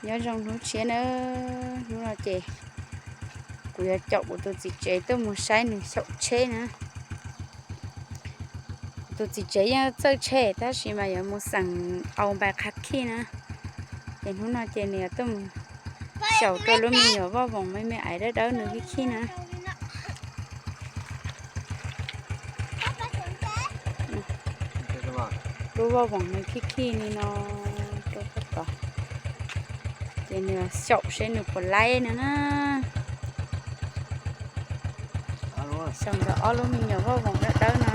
Nyob zoo hnub tshiab na, hnub no ces kuv yuav caum kuv tus txiv tsev tuaj mus saib nws xyaum tsheb na. Kuv tus txiv tsev yeej txawj tsheb tab sis mas yuav mus xeem au npais qhav khij na. Ces hnub no ces nws yuav tuaj mus xyaum rau lub me nyuam voj voom me me ais dawb dawb nws khij khij na. Lub voj voom nws khij khij li no rau pab tod. Ces nws xyaum seb nws puas laib no na. Xyaum ntawm ob lub me nyuam voj voom dawb dawb no.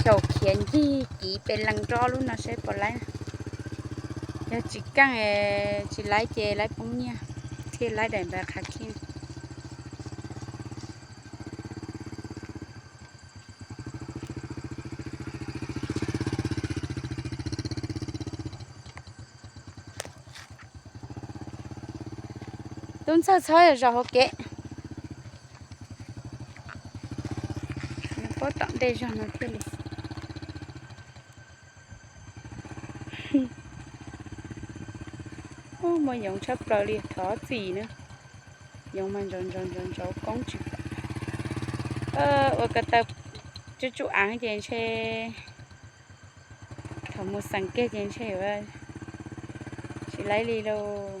Xyaum khiav ncig kiv pes lees rau ob lub no seb puas laib. Yog tsis keej, tsis laib ces laib poob nyiaj thiab laib daim npais qhav khij. Tub Ntxawg txhob zov hauv kev. Nws paub tom ntej zog no thiaj li. Muaj yoov tshaj plaws li thov txim na. Yoov mas ntsaus ntsaus ntsaus ntsaus koob tsis pom. Ua ko taw tsuj tsuj aav ces ntshe thaum mus xeem kiag ces ntshe yuav tsis laib li lauj.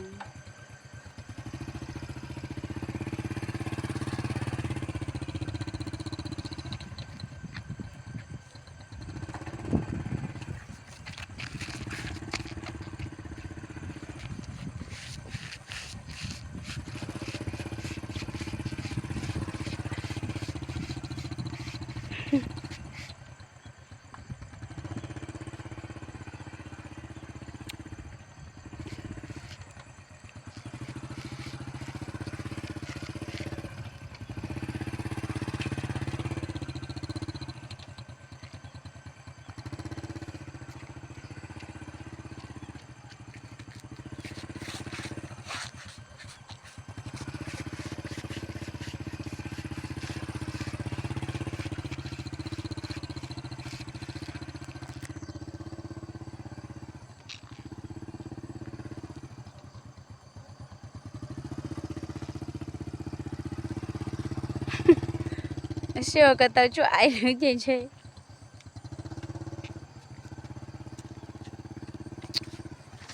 Sij hawm ko taw tsuj aiv lawm ces ntshe.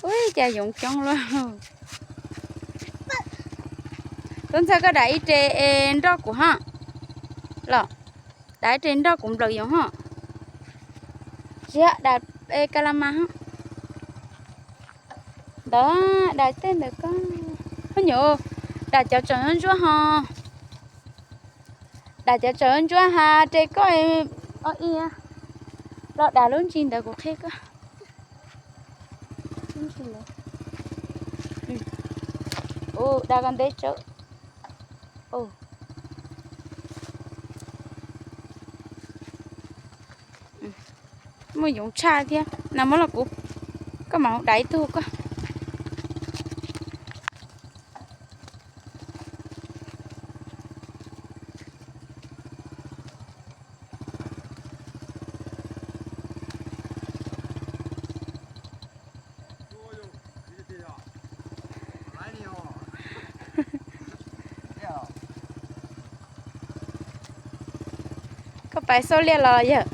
Ua cas yoov coob luaj. Tub Ntxawg, koj dam ib re es nroj kuv hos. Los, dam ib re nroj kuv nplawm yoov hos. Tsis yog, dam es ka la mas hos. Ntawd, dam tej ntawd koj. Koj nyuam, dam cov tseem ntsuab hos. Dam cov tseem ntsuab has re koj. O, ib los dam lub ntsis ntawd kuv qhia koj. Lub ntsis ntawd. Ua dam kom ntev tsawv. Muaj yoov tshaj thiab na, muab los kuv, koj mam mus dam ib tug koj. Koj pais xauj liaj los yawg?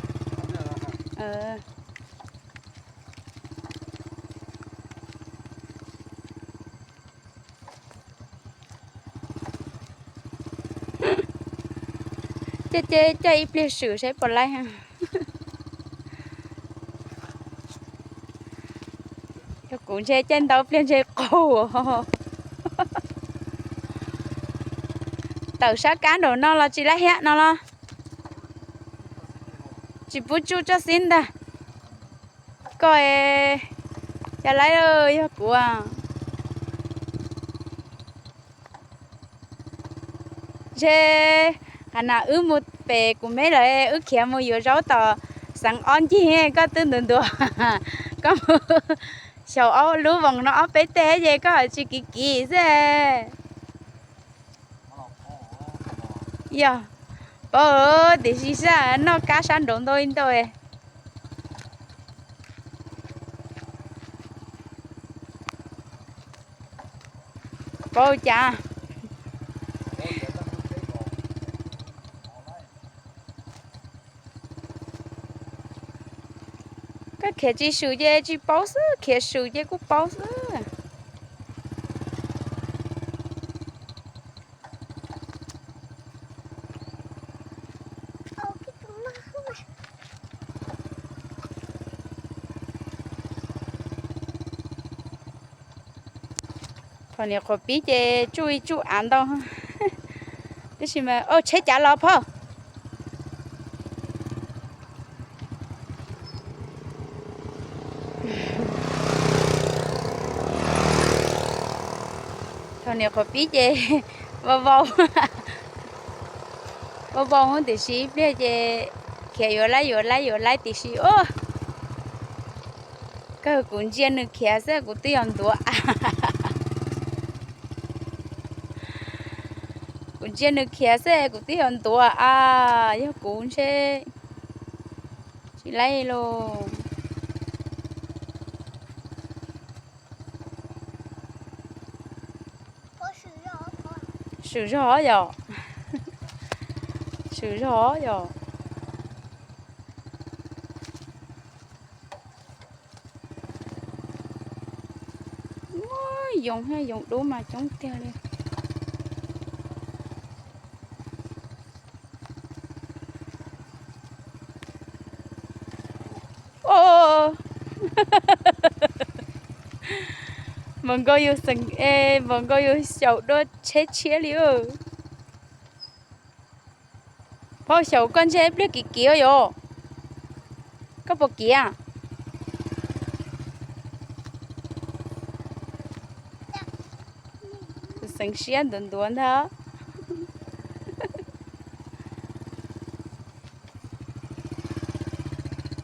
Ces, ces caij ib pliag swm saib puas laib. Yog kuv ntshe caij ntau pliag ntshe qaug. Tawm sab kab nraum no los tsis laib hiab no los? Tsis pub tsuj tso xib ntag. Koj, cas laib, yog kuv. Ntshe qhov no wb mus pem kuv me lawm, wb khiav mus yuav zaub tom xeev ob ncig, koj twb ntuav ntuav. Koj mus xyaum ob lub voos no ob peb teg ces koj ho tsis kiv kiv xwb. Yog, paub tiam sis sab noj kab sab nraud ntau ib ntau. Paub cas? Koj khiav tsis swm ces tsis paub xwb, khiav swm ces kuj paub xwb. Thaum niam qhuav pib ces tsuj ib tsuj av ntau, tab sis mas, o, tsheb cav los phauj. Thaum niam qhuav pib ces vau vau, vau vau, tiam sis ib pliag ces khiav yuav laib yuav laib yuav laib tiam sis, o, kawg kuv ntsia nws khiav xwb kuv twb yuav ntuav. Kuv ntsia nws khiav xwb kuv twb yuav ntuav a, yog kuv ntshe tsis laib lauj. Swm zog yom, swm zog yom. Yoov, yoov dub mas coob tiag li. O, npaum nkaus yus xeem, npaum nkaus yus xyaum dua tsheb tshiab li. Phauj, xyaum koj ntshe pliag kiv kiv yom. Koj puas kiv? Kuv xeev siab ntuav ntuav ntag.